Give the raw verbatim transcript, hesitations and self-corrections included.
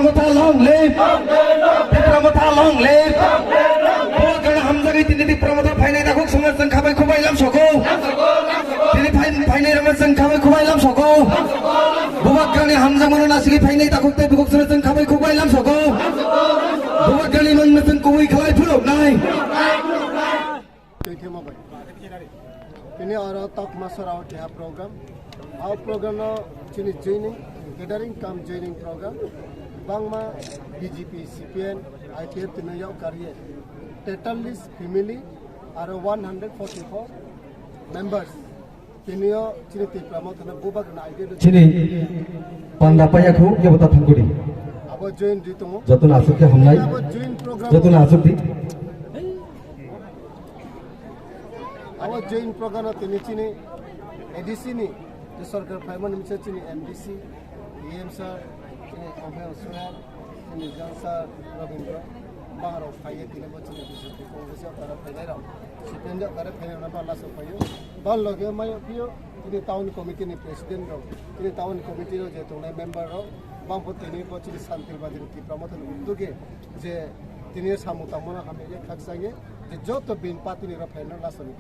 Motha long live! Tipra Motha long live! Bubagrani hamjagwi tini Tipra Motha phainai takhuk songno chwng khabai khubai lamsoko. Tini phai-, phainai rokno chwng khabai khubai lamsoko. Bubagrani hamjakmano nasigwi phainai takhuk tei bukhuk songno chwng khabai khubai lamsoko. Bubagrani mungno chwng kubui khlai phunuknai. Twi themo bai. Tini oro Tokma Sorao keha program. A program no chini joining, gathering cum joining program. Bangma B J P, C P M, I P F tini yau kariye. Tetallis family aro one hundred forty-four members. Tini o chini Tipra Motha no bubagrani idea. Chini panda paya khu yabo ta thangkudi. Abo join di tongo. Jotono asuk khe hamnai. Abo join program. Jotono asuk di. Abo join program o tini chini A D C ni je sorkar phaimani misa chini M D C, E M sir, chini Omen Sir, chini Jang sir, Rabindra, baharok phaiye tini bo chini B J P Congress o tara phainai rok, C P M o tara phainai rok no bala sok phaio. Bal loge mayo phio, chini town committee ni president rok, chini town committee rok je tongnai member rok, bangpho tini bo chini Santir Badi ni Tipra Motha ni uddog e je tini samung tangmano hamya khe khakchang ye, je joto bini party ni rok phainai rok lasani.